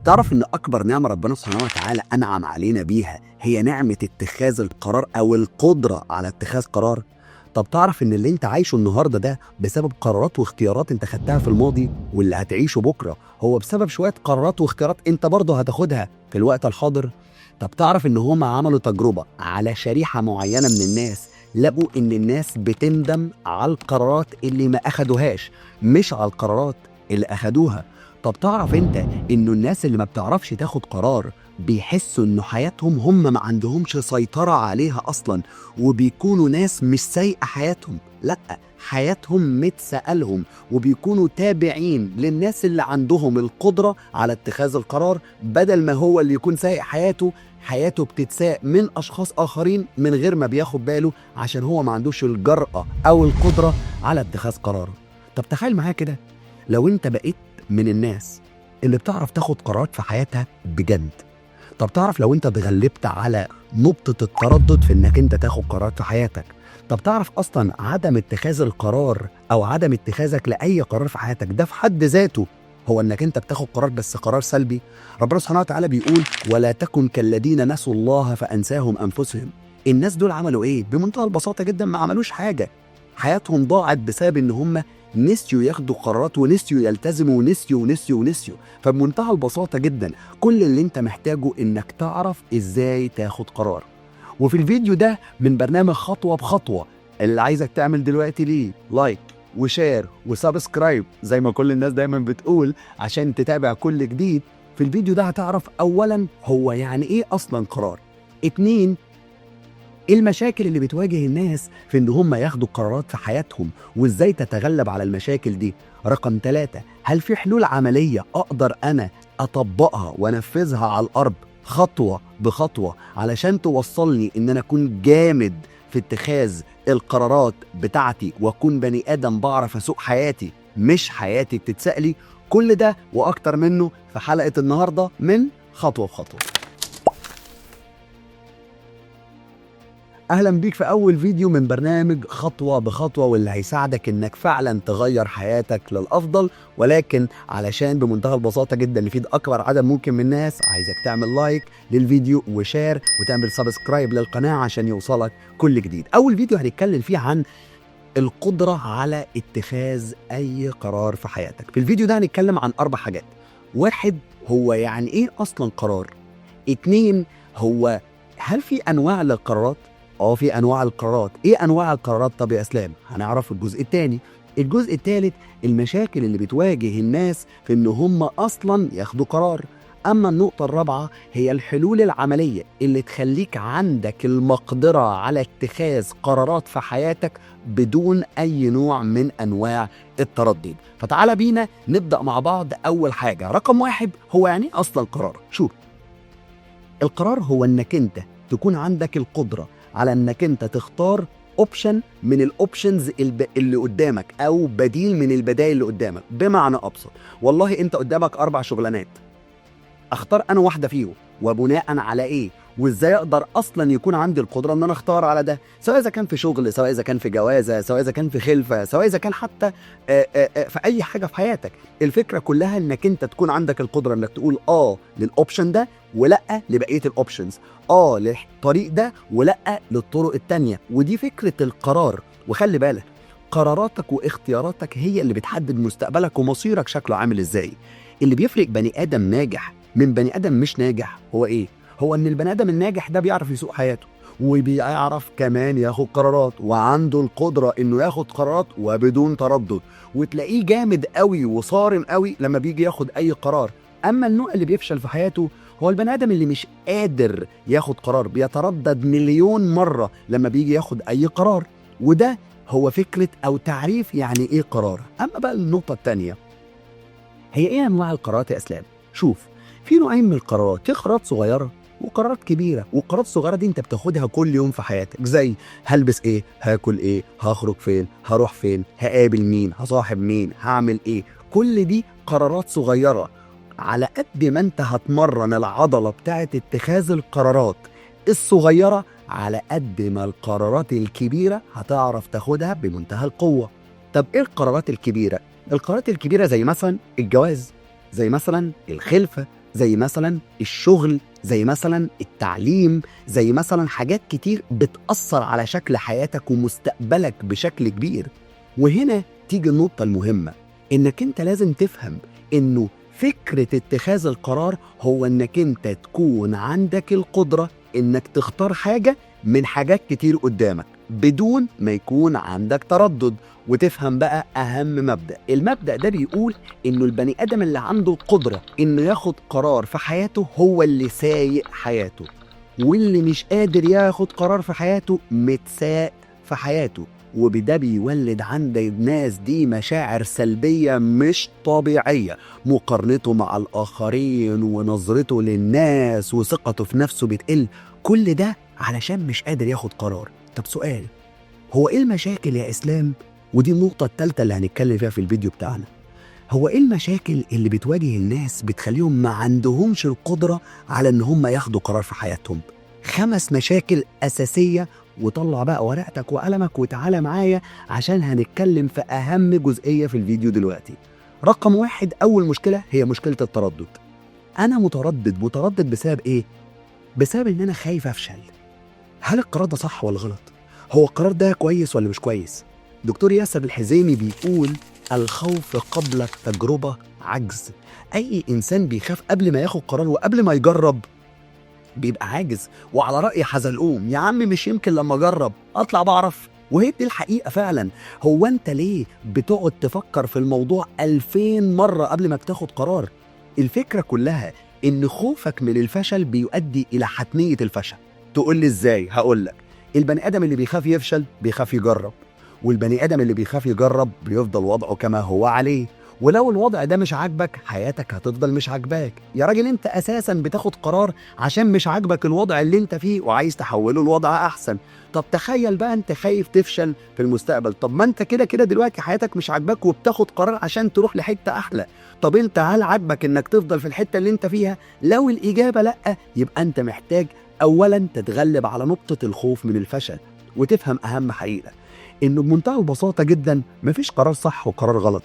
تعرف ان اكبر نعمه ربنا سبحانه وتعالى انعم علينا بيها هي نعمه اتخاذ القرار او القدرة على اتخاذ قرار؟ طب تعرف ان اللي انت عايشه النهارده ده بسبب قرارات واختيارات انت خدتها في الماضي، واللي هتعيشه بكره هو بسبب شوية قرارات واختيارات انت برضه هتاخدها في الوقت الحاضر؟ طب تعرف ان هما عملوا تجربه على شريحة معينة من الناس، لقوا ان الناس بتندم على القرارات اللي ما اخدوهاش مش على القرارات اللي اخدوها. طب تعرف انت انه الناس اللي ما بتعرفش تاخد قرار بيحسوا انه حياتهم هم ما عندهمش سيطرة عليها اصلا، وبيكونوا ناس مش سايقة حياتهم، لا حياتهم متسألهم، وبيكونوا تابعين للناس اللي عندهم القدرة على اتخاذ القرار. بدل ما هو اللي يكون سايق حياته، حياته بتتساق من اشخاص اخرين من غير ما بياخد باله، عشان هو ما عندوش الجرأة او القدرة على اتخاذ قرار. طب تخيل معايا كده لو انت بقيت من الناس اللي بتعرف تاخد قرارات في حياتها بجد. طب تعرف لو انت اتغلبت على نقطة التردد في انك انت تاخد قرارات في حياتك؟ طب تعرف اصلا عدم اتخاذ القرار او عدم اتخاذك لاي قرار في حياتك ده في حد ذاته هو انك انت بتاخد قرار، بس قرار سلبي. ربنا سبحانه وتعالى بيقول ولا تكن كالذين نسوا الله فانساهم انفسهم. الناس دول عملوا ايه؟ بمنتهى البساطة جدا ما عملوش حاجة، حياتهم ضاعت بسبب ان هم نسيوا ياخدوا قرارات ونسيوا يلتزموا ونسيوا ونسيوا ونسيوا. فبمنتهى البساطة جدا كل اللي انت محتاجه انك تعرف ازاي تاخد قرار. وفي الفيديو ده من برنامج خطوة بخطوة اللي عايزك تعمل دلوقتي ليه like و share و subscribe زي ما كل الناس دايما بتقول عشان تتابع كل جديد. في الفيديو ده هتعرف اولا هو يعني ايه اصلا قرار، اتنين ايه المشاكل اللي بتواجه الناس في ان هم ياخدوا قرارات في حياتهم وازاي تتغلب على المشاكل دي، رقم 3 هل في حلول عملية اقدر انا اطبقها وانفذها على الارض خطوة بخطوة علشان توصلني ان انا اكون جامد في اتخاذ القرارات بتاعتي واكون بني ادم بعرف اسوق حياتي مش حياتي بتتسألي. كل ده واكتر منه في حلقة النهاردة من خطوة بخطوة. اهلا بيك في اول فيديو من برنامج خطوة بخطوة، واللي هيساعدك انك فعلا تغير حياتك للافضل. ولكن علشان بمنتهى البساطة جدا نفيد اكبر عدد ممكن من الناس، عايزك تعمل like للفيديو و share وتعمل subscribe للقناة عشان يوصلك كل جديد. اول فيديو هنتكلم فيه عن القدرة على اتخاذ اي قرار في حياتك. في الفيديو ده هنتكلم عن 4 حاجات. 1 هو يعني ايه اصلا قرار؟ 2 هو هل في انواع للقرارات؟ في انواع القرارات. ايه انواع القرارات طب يا اسلام؟ هنعرف الجزء الثاني. الجزء الثالث المشاكل اللي بتواجه الناس في ان هم اصلا ياخدوا قرار. اما النقطة الرابعة هي الحلول العملية اللي تخليك عندك المقدرة على اتخاذ قرارات في حياتك بدون اي نوع من انواع التردد. فتعال بينا نبدأ مع بعض. اول حاجة رقم 1 هو يعني اصلا قرار. شوف، القرار هو انك انت تكون عندك القدرة على انك انت تختار option من ال options اللي قدامك او بديل من البدائل اللي قدامك. بمعنى ابسط، والله انت قدامك 4 شغلانات، اختار انا واحدة فيهم وبناء على ايه؟ وازاي اقدر اصلا يكون عندي القدرة ان انا اختار على ده، سواء اذا كان في شغل، سواء اذا كان في جوازه، سواء اذا كان في خلفه، سواء اذا كان حتى في اي حاجة في حياتك. الفكرة كلها انك انت تكون عندك القدرة انك تقول لل option ده ولا لبقية ال options، للطريق ده ولا للطرق التانية. ودي فكرة القرار. وخلي بالك، قراراتك واختياراتك هي اللي بتحدد مستقبلك ومصيرك شكله عامل ازاي. اللي بيفرق بني ادم ناجح من بني ادم مش ناجح هو ايه؟ هو ان البني ادم الناجح ده بيعرف يسوق حياته، وبيعرف كمان ياخد قرارات، وعنده القدرة انه ياخد قرارات وبدون تردد، وتلاقيه جامد قوي وصارم قوي لما بيجي ياخد اي قرار. اما النوع اللي بيفشل في حياته هو البني ادم اللي مش قادر ياخد قرار، بيتردد مليون مرة لما بيجي ياخد اي قرار. وده هو فكرة او تعريف يعني ايه قرار. اما بقى النقطة التانية هي ايه انواع القرارات يا اسلام؟ شوف، في نوعين من القرارات، في قرارات صغيرة وقرارات كبيرة. والقرارات الصغيرة دي انت بتاخدها كل يوم في حياتك، زي هلبس ايه، هاكل ايه، هخرج فين، هروح فين، هقابل مين، هصاحب مين، هعمل ايه. كل دي قرارات صغيرة. على قد ما انت هتمرن العضلة بتاعت اتخاذ القرارات الصغيرة، على قد ما القرارات الكبيرة هتعرف تاخدها بمنتهى القوة. طب ايه القرارات الكبيرة؟ القرارات الكبيرة زي مثلا الجواز، زي مثلا الخلفة، زي مثلا الشغل، زي مثلا التعليم، زي مثلا حاجات كتير بتأثر على شكل حياتك ومستقبلك بشكل كبير. وهنا تيجي النقطة المهمة، إنك أنت لازم تفهم إنه فكرة اتخاذ القرار هو إنك أنت تكون عندك القدرة إنك تختار حاجة من حاجات كتير قدامك بدون ما يكون عندك تردد. وتفهم بقى أهم مبدأ، المبدأ ده بيقول إنه البني آدم اللي عنده القدرة إنه ياخد قرار في حياته هو اللي سايق حياته، واللي مش قادر ياخد قرار في حياته متساق في حياته. وبده بيولد عند الناس دي مشاعر سلبية مش طبيعية، مقارنته مع الآخرين ونظرته للناس وثقته في نفسه بتقل، كل ده علشان مش قادر ياخد قرار. طب سؤال، هو إيه المشاكل يا إسلام؟ ودي النقطة الثالثة اللي هنتكلم فيها في الفيديو بتاعنا. هو إيه المشاكل اللي بتواجه الناس بتخليهم ما عندهمش القدرة على إن هم ياخدوا قرار في حياتهم؟ 5 مشاكل أساسية، وطلع بقى ورقتك وقلمك وتعالى معايا عشان هنتكلم في أهم جزئية في الفيديو دلوقتي. رقم 1، أول مشكلة هي مشكلة التردد. أنا متردد بسبب إيه؟ بسبب إن أنا خايف أفشل. هل القرار ده صح ولا غلط؟ هو القرار ده كويس ولا مش كويس؟ دكتور ياسر الحزيمي بيقول الخوف قبل التجربة عجز. أي إنسان بيخاف قبل ما ياخد قرار وقبل ما يجرب بيبقى عاجز. وعلى رأي حزلقوم، يا عم مش يمكن لما أجرب أطلع بعرف. وهي دي الحقيقة فعلا. هو أنت ليه بتقعد تفكر في الموضوع 2000 مرة قبل ما بتاخد قرار؟ الفكرة كلها إن خوفك من الفشل بيؤدي إلى حتمية الفشل. تقول لي إزاي؟ هقول لك. البني آدم اللي بيخاف يفشل بيخاف يجرب، والبني آدم اللي بيخاف يجرب بيفضل وضعه كما هو عليه. ولو الوضع ده مش عاجبك حياتك هتفضل مش عاجباك. يا راجل انت اساسا بتاخد قرار عشان مش عاجبك الوضع اللي انت فيه وعايز تحوله لوضع احسن. طب تخيل بقى انت خايف تفشل في المستقبل، طب ما انت كده كده دلوقتي حياتك مش عاجباك وبتاخد قرار عشان تروح لحتة احلى. طب انت هل عاجبك انك تفضل في الحتة اللي انت فيها؟ لو الاجابة لا، يبقى انت محتاج اولا تتغلب على نقطة الخوف من الفشل، وتفهم اهم حقيقة انه بمنتهى البساطة جدا مفيش قرار صح وقرار غلط.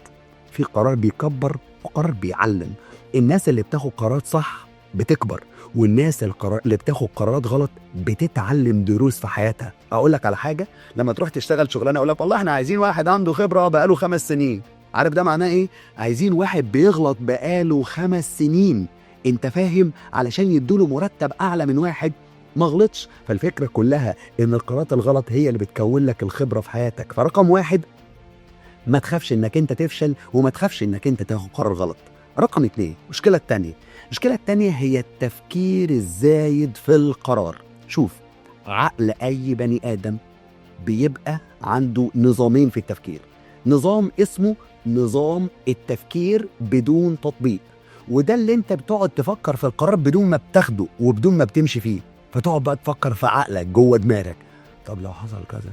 في قرار بيكبر وقرار بيعلم. الناس اللي بتاخد قرارات صح بتكبر، والناس اللي بتاخد قرارات غلط بتتعلم دروس في حياتها. اقول لك على حاجة، لما تروح تشتغل شغلانة اقول لك والله احنا عايزين واحد عنده خبره بقاله 5 سنين. عارف ده معناه ايه؟ عايزين واحد بيغلط بقاله 5 سنين، انت فاهم؟ علشان يدوله مرتب اعلى من واحد ما غلطش. فالفكرة كلها ان القرارات الغلط هي اللي بتكون لك الخبرة في حياتك. فرقم 1، ما تخافش انك انت تفشل، وما تخافش انك انت تاخد قرار غلط. رقم 2، المشكلة التانية. المشكلة التانية هي التفكير الزايد في القرار. شوف، عقل اي بني ادم بيبقى عنده نظامين في التفكير. نظام اسمه نظام التفكير بدون تطبيق، وده اللي انت بتقعد تفكر في القرار بدون ما بتاخده وبدون ما بتمشي فيه. فتقعد بقى تفكر في عقلك جوه دماغك، طب لو حصل كذا،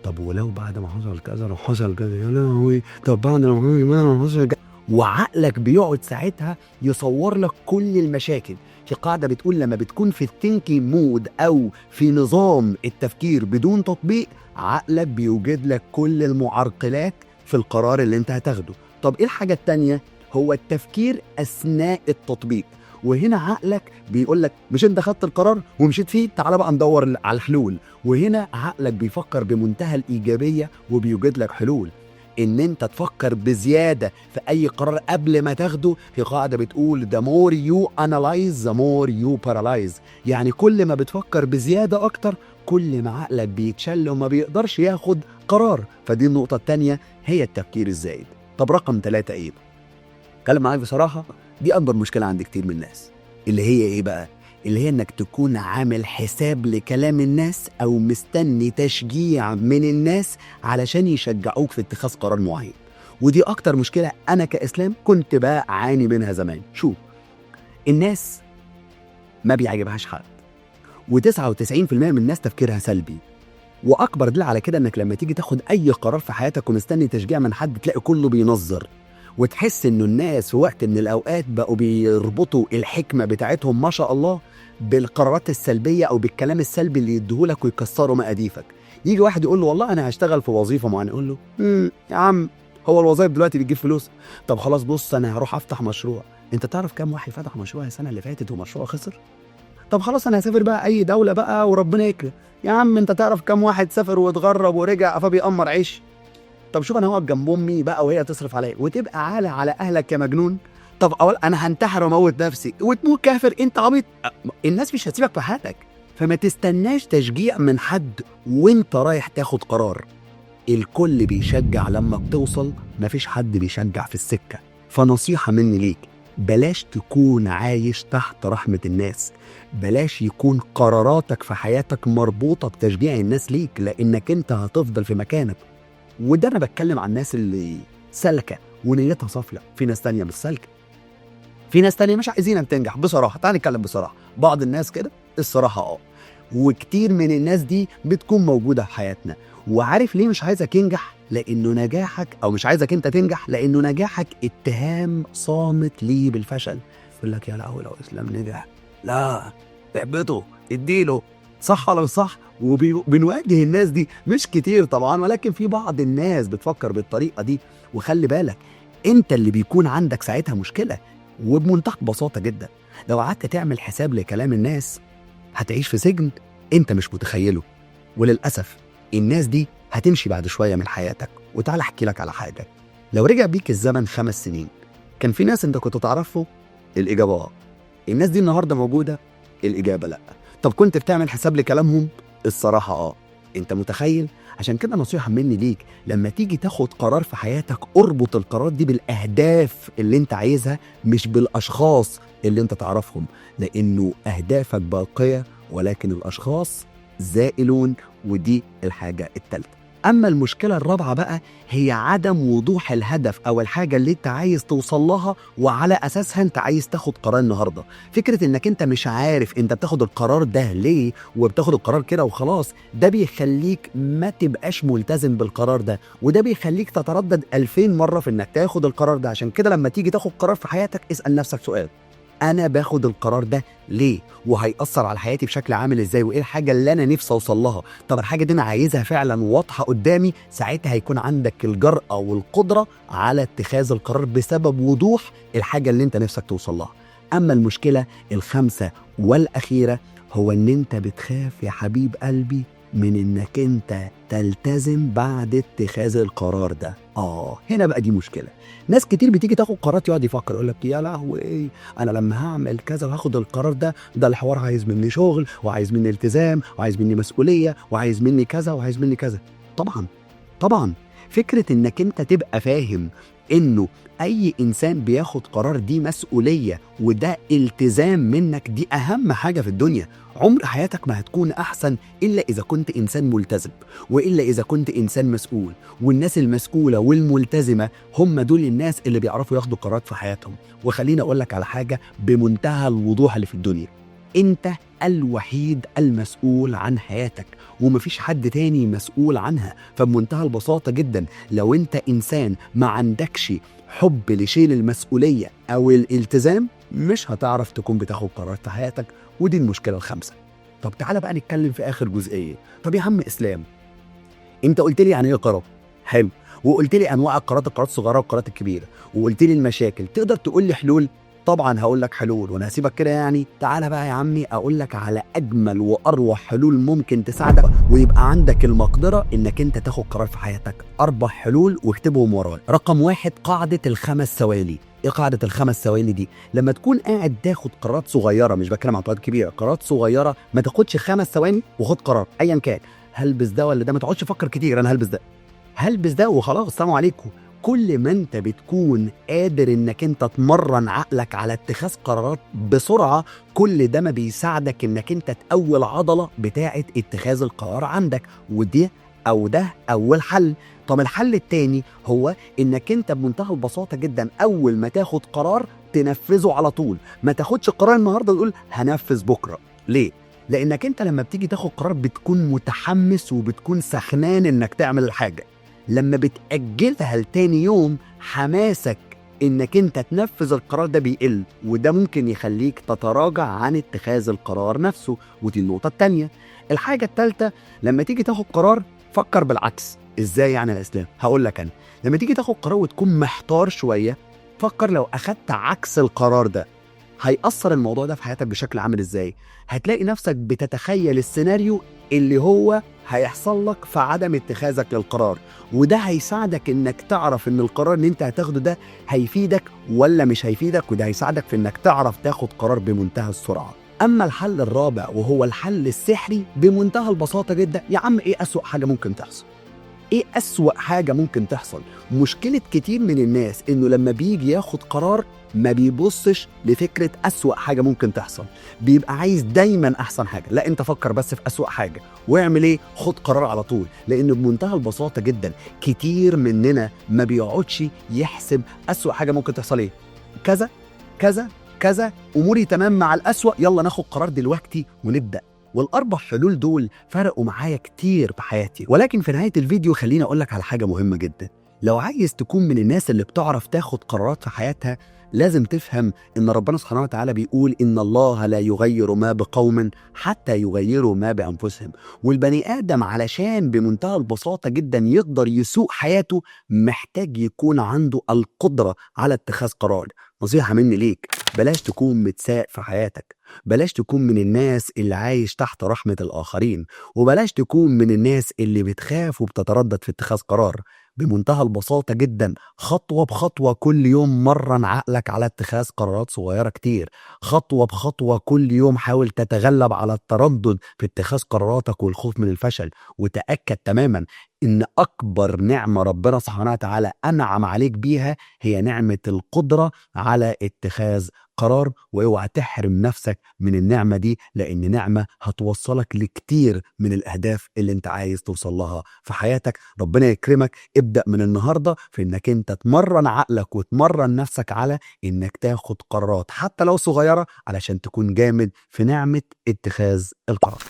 طب ولو بعد ما حصل كذا لو حصل كذا، يا لهوي، طب بعد ما حصل كذا. وعقلك بيقعد ساعتها يصور لك كل المشاكل. في قاعدة بتقول لما بتكون في ال thinking mode أو في نظام التفكير بدون تطبيق، عقلك بيوجد لك كل المعرقلات في القرار اللي انت هتاخده. طب ايه الحاجة التانية؟ هو التفكير أثناء التطبيق. وهنا عقلك بيقول لك مش انت خدت القرار ومشيت فيه، تعال بقى ندور على الحلول. وهنا عقلك بيفكر بمنتهى الإيجابية وبيوجد لك حلول. ان انت تفكر بزيادة في اي قرار قبل ما تاخده، في قاعدة بتقول the more you analyze the more you paralyze. يعني كل ما بتفكر بزيادة اكتر كل ما عقلك بيتشل وما بيقدرش ياخد قرار. فدي النقطة التانية، هي التفكير الزايد. طب رقم 3 ايه؟ اتكلم معاك بصراحة، دي أكبر مشكلة عند كتير من الناس، اللي هي إيه بقى؟ اللي هي إنك تكون عامل حساب لكلام الناس أو مستني تشجيع من الناس علشان يشجعوك في اتخاذ قرار معين. ودي أكتر مشكلة أنا كإسلام كنت بعاني منها زمان. شوف، الناس ما بيعجبهاش حد، و99% من الناس تفكيرها سلبي. وأكبر دليل على كده إنك لما تيجي تاخد أي قرار في حياتك ومستني تشجيع من حد تلاقي كله بينظر، وتحس انه الناس في وقت من الاوقات بقوا بيربطوا الحكمة بتاعتهم ما شاء الله بالقرارات السلبية او بالكلام السلبي اللي يديهولك ويكسروا مقاديفك. يجي واحد يقول له والله انا هشتغل في وظيفة معينة، يقول له يا عم هو الوظائف دلوقتي بتجيب فلوس؟ طب خلاص بص انا هروح افتح مشروع. انت تعرف كام واحد فتح مشروع السنة اللي فاتت ومشروعه خسر؟ طب خلاص انا هسافر بقى اي دولة بقى وربنا يكرم. يا عم انت تعرف كام واحد سافر واتغرب ورجع قفاه بيقمر عيش؟ طب شوف انا هقعد جنب امي بقى وهي تصرف عليا وتبقى عالة على اهلك يا مجنون. طب اول انا هنتحر واموت نفسي وتموت كافر، انت عبيط. الناس مش هتسيبك في حالك، فما تستناش تشجيع من حد وانت رايح تاخد قرار. الكل بيشجع لما بتوصل، مفيش حد بيشجع في السكة. فنصيحة مني ليك، بلاش تكون عايش تحت رحمة الناس، بلاش يكون قراراتك في حياتك مربوطة بتشجيع الناس ليك، لأنك انت هتفضل في مكانك. وده أنا بتكلم عن الناس اللي سالكة ونيتها صافية، في ناس تانية مش سالكة، في ناس تانية مش عايزينك تنجح بصراحة. تعال نتكلم بصراحة، بعض الناس كده الصراحة وكتير من الناس دي بتكون موجودة في حياتنا. وعارف ليه مش عايزك ينجح؟ لأنه نجاحك، أو مش عايزك أنت تنجح، لأنه نجاحك اتهام صامت ليه بالفشل. يقول لك يا لهوي لو إسلام نجح، لا احبطه اديله، صح ولا مش صح؟ وبنواجه الناس دي مش كتير طبعا، ولكن في بعض الناس بتفكر بالطريقة دي. وخلي بالك أنت اللي بيكون عندك ساعتها مشكلة. وبمنتهى البساطة جدا، لو قعدت تعمل حساب لكلام الناس هتعيش في سجن انت مش متخيله، وللأسف الناس دي هتمشي بعد شوية من حياتك. وتعال احكي لك على حاجة، لو رجع بيك الزمن 5 سنين كان في ناس انت كنت تعرفه؟ الإجابة اه. الناس دي النهاردة موجودة؟ الإجابة لا. طب كنت بتعمل حساب لكلامهم؟ الصراحة اه. انت متخيل؟ عشان كده نصيحة مني ليك، لما تيجي تاخد قرار في حياتك اربط القرار دي بالأهداف اللي انت عايزها، مش بالأشخاص اللي انت تعرفهم، لأنه أهدافك باقية ولكن الأشخاص زائلون. ودي الحاجة الثالثة. أما المشكلة الرابعة بقى هي عدم وضوح الهدف أو الحاجة اللي أنت عايز توصل لها وعلى أساسها أنت عايز تاخد قرار النهاردة. فكرة إنك أنت مش عارف أنت بتاخد القرار ده ليه وبتاخد القرار كده وخلاص، ده بيخليك ما تبقاش ملتزم بالقرار ده، وده بيخليك تتردد 2000 مرة في إنك تاخد القرار ده. عشان كده لما تيجي تاخد قرار في حياتك اسأل نفسك سؤال: أنا باخد القرار ده ليه؟ وهيأثر على حياتي بشكل عامل إزاي؟ وإيه الحاجة اللي أنا نفسي أوصل لها؟ طب الحاجة دي أنا عايزها فعلا واضحة قدامي؟ ساعتها هيكون عندك الجرأة والقدرة على اتخاذ القرار بسبب وضوح الحاجة اللي أنت نفسك توصل لها. أما المشكلة الخامسة والأخيرة هو إن أنت بتخاف يا حبيب قلبي من إنك أنت تلتزم بعد اتخاذ القرار ده. هنا بقى دي مشكلة. ناس كتير بتيجي تاخد قرارات يقعد يفكر يقول لك يا لهوي ايه، انا لما هعمل كذا وهاخد القرار ده، ده الحوار عايز مني شغل وعايز مني التزام وعايز مني مسؤولية وعايز مني كذا وعايز مني كذا. طبعا طبعا فكرة انك انت تبقى فاهم انه اي انسان بياخد قرار دي مسؤولية وده التزام منك، دي اهم حاجة في الدنيا. عمر حياتك ما هتكون احسن الا اذا كنت انسان ملتزم، والا اذا كنت انسان مسؤول. والناس المسؤولة والملتزمة هم دول الناس اللي بيعرفوا ياخدوا قرارات في حياتهم. وخليني اقول لك على حاجة بمنتهى الوضوح اللي في الدنيا: انت الوحيد المسؤول عن حياتك ومفيش حد تاني مسؤول عنها. فبمنتهى البساطة جدا لو انت انسان ما عندكش حب لشيل المسؤولية او الالتزام مش هتعرف تكون بتاخد قرارات في حياتك. ودي المشكلة الخامسة. طب تعالى بقى نتكلم في اخر جزئية. طب يا عم اسلام، انت قلت لي يعني ايه قرار؟ حلو. وقلت لي انواع القرارات، القرارات الصغيرة والقرارات الكبيرة، وقلت لي المشاكل. تقدر تقول لي حلول؟ طبعا هقول لك حلول، وانا هسيبك كده يعني. تعالى بقى يا عمي اقول لك على اجمل واروع حلول ممكن تساعدك ويبقى عندك المقدرة انك انت تاخد قرار في حياتك. 4 حلول واكتبهم ورايا. رقم 1، قاعدة ال5 ثواني. ايه قاعدة ال5 ثواني دي؟ لما تكون قاعد تاخد قرارات صغيرة، مش بتكلم عن قرارات كبيرة، قرارات صغيرة، ما تاخدش 5 ثواني وخد قرار ايا كان. هلبس ده ولا ده، ما تقعدش تفكر كتير، انا هلبس ده هلبس ده وخلاص، السلام عليكم. كل ما انت بتكون قادر انك انت تمرن عقلك على اتخاذ قرارات بسرعة، كل ده ما بيساعدك انك انت تقوي العضلة بتاعه اتخاذ القرار عندك. ودي او ده اول حل. طب الحل التاني هو انك انت بمنتهى البساطة جدا اول ما تاخد قرار تنفذه على طول. ما تاخدش قرار النهارده وتقول هنفذ بكره. ليه؟ لانك انت لما بتيجي تاخد قرار بتكون متحمس وبتكون سخنان انك تعمل الحاجة. لما بتأجلها لتاني يوم حماسك انك انت تنفذ القرار ده بيقل، وده ممكن يخليك تتراجع عن اتخاذ القرار نفسه. ودي النقطة التانية. الحاجة التالتة، لما تيجي تاخد قرار فكر بالعكس. ازاي يعني يا اسلام؟ هقول لك انا. لما تيجي تاخد قرار وتكون محتار شوية، فكر لو اخدت عكس القرار ده هيأثر الموضوع ده في حياتك بشكل عامل ازاي. هتلاقي نفسك بتتخيل السيناريو اللي هو هيحصل لك في عدم اتخاذك للقرار، وده هيساعدك انك تعرف ان القرار اللي انت هتاخده ده هيفيدك ولا مش هيفيدك، وده هيساعدك في انك تعرف تاخد قرار بمنتهى السرعة. اما الحل الرابع وهو الحل السحري بمنتهى البساطة جدا، يا عم ايه أسوأ حاجة ممكن تحصل؟ ايه أسوأ حاجة ممكن تحصل؟ مشكلة كتير من الناس انه لما بيجي ياخد قرار ما بيبصش لفكرة أسوأ حاجة ممكن تحصل، بيبقى عايز دايما أحسن حاجة. لا، انت فكر بس في أسوأ حاجة واعمل ايه؟ خد قرار على طول. لأنه بمنتهى البساطة جدا كتير مننا ما بيقعدش يحسب أسوأ حاجة ممكن تحصل ايه، كذا كذا كذا، أموري تمام مع الأسوأ، يلا ناخد قرار دلوقتي ونبدأ. والأربع حلول دول فرقوا معايا كتير في حياتي. ولكن في نهاية الفيديو خليني أقولك على حاجة مهمة جدا. لو عايز تكون من الناس اللي بتعرف تاخد قرارات في حياتها، لازم تفهم إن ربنا سبحانه وتعالى بيقول إن الله لا يغير ما بقوم حتى يغيروا ما بأنفسهم. والبني آدم علشان بمنتهى البساطة جدا يقدر يسوق حياته محتاج يكون عنده القدرة على اتخاذ قرار. نصيحة مني ليك، بلاش تكون متساق في حياتك، بلاش تكون من الناس اللي عايش تحت رحمة الآخرين، وبلاش تكون من الناس اللي بتخاف وبتتردد في اتخاذ قرار. بمنتهى البساطة جدا خطوة بخطوة كل يوم مرن عقلك على اتخاذ قرارات صغيرة كتير. خطوة بخطوة كل يوم حاول تتغلب على التردد في اتخاذ قراراتك والخوف من الفشل. وتأكد تماما إن أكبر نعمة ربنا سبحانه وتعالى أنعم عليك بيها هي نعمة القدرة على اتخاذ قرار، واوعى تحرم نفسك من النعمة دي، لأن نعمة هتوصلك لكتير من الأهداف اللي انت عايز توصل لها في حياتك. ربنا يكرمك. ابدأ من النهاردة في انك انت تمرن عقلك وتمرن نفسك على انك تاخد قرارات حتى لو صغيرة، علشان تكون جامد في نعمة اتخاذ القرار.